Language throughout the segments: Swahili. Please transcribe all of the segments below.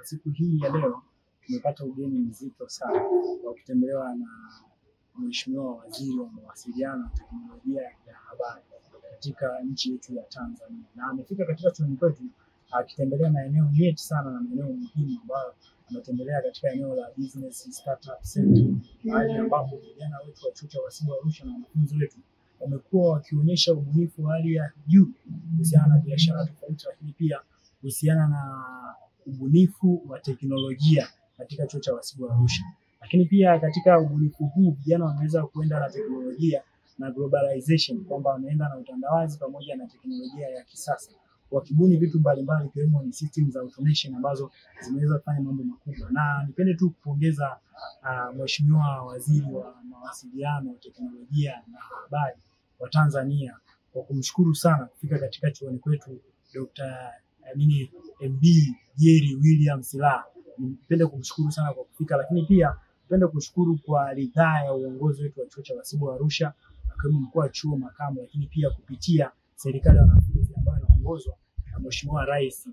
Kwa siku hii ya leo tumepata ugeni mzito sana wa kutembelewa na Mheshimiwa Waziri wa Mawasiliano na Teknolojia ya Habari katika nchi yetu ya Tanzania. Na amefika katika chuoni kwetu akitembelea maeneo nyeti sana na maeneo muhimu ambayo ametembelea katika eneo la Business Startup Center, mahali ambapo vijana wetu wa Chuo cha Uhasibu Arusha na wanafunzi wetu wamekuwa wakionyesha ubunifu wa hali ya juu kuhusiana na biashara tofauti, lakini pia kuhusiana na ubunifu wa teknolojia katika Chuo cha Uhasibu Arusha. Lakini pia katika ubunifu huu vijana wameweza kuenda na teknolojia na globalization, kwamba wameenda na utandawazi pamoja na teknolojia ya kisasa, wakibuni vitu mbalimbali ikiwemo ni system za automation ambazo zimeweza kufanya mambo makubwa. Na nipende tu kupongeza Mheshimiwa Waziri wa Mawasiliano, Teknolojia na Habari wa Tanzania kwa kumshukuru sana kufika katika chuoni kwetu Dr. MB Jerry William Silaa. Nipende kumshukuru sana kwa kufika, lakini pia nipende kushukuru kwa ridhaa ya uongozi wetu wa Chuo cha Uhasibu Arusha, akiwemo mkuu wa chuo, makamu, lakini pia kupitia serikali ya wanafunzi ambayo inaongozwa na Mheshimiwa Rais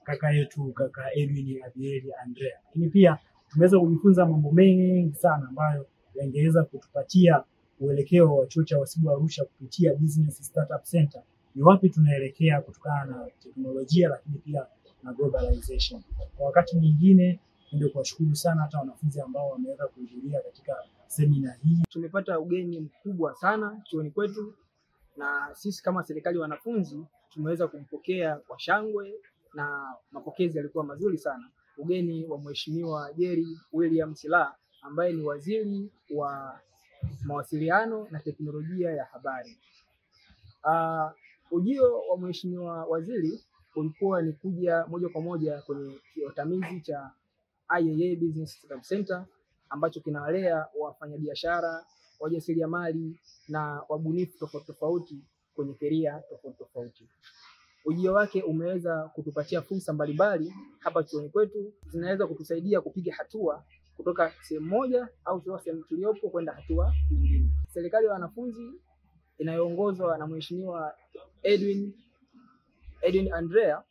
kaka yetu kaka Edwin Abieli Andrea. Lakini pia tumeweza kujifunza mambo mengi sana ambayo yangeweza kutupatia uelekeo wa Chuo cha Uhasibu Arusha kupitia Business Startup Center, ni wapi tunaelekea kutokana na teknolojia lakini pia na globalization. Kwa wakati mwingine ndio kuwashukuru sana hata wanafunzi ambao wameweza kuhudhuria katika semina hii. Tumepata ugeni mkubwa sana chuoni kwetu, na sisi kama serikali wanafunzi tumeweza kumpokea kwa shangwe na mapokezi yalikuwa mazuri sana. Ugeni wa Mheshimiwa Jerry William Silaa ambaye ni waziri wa mawasiliano na teknolojia ya habari. Ujio wa Mheshimiwa Waziri ulikuwa ni kuja moja kwa moja kwenye kiotamizi cha IAA Business Startup Center ambacho kinawalea wafanyabiashara, wajasiriamali na wabunifu tofauti tofauti kwenye keria tofauti tofauti. Ujio wake umeweza kutupatia fursa mbalimbali hapa chuoni kwetu, zinaweza kutusaidia kupiga hatua kutoka sehemu moja au kutoka sehemu tuliopo kwenda hatua nyingine. Serikali ya wanafunzi inayoongozwa na Mheshimiwa Edwin Andrea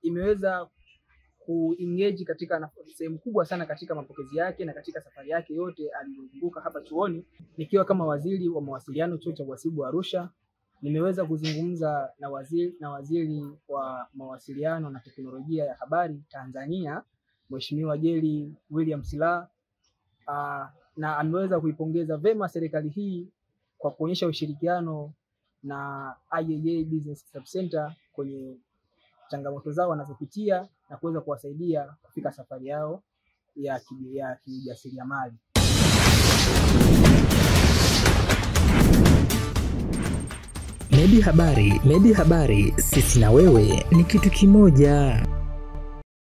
imeweza kuengage katika sehemu kubwa sana katika mapokezi yake na katika safari yake yote aliyozunguka hapa chuoni. Nikiwa kama waziri wa mawasiliano Chuo cha Uhasibu Arusha, nimeweza kuzungumza na waziri wa mawasiliano na teknolojia ya habari Tanzania, Mheshimiwa Jerry William Silaa, na ameweza kuipongeza vema serikali hii kwa kuonyesha ushirikiano na IAA Business Startup Center kwenye changamoto zao wanazopitia na kuweza kuwasaidia kufika safari yao ya kijasiriamali. Medi Habari, Medi Habari, sisi na wewe ni kitu kimoja.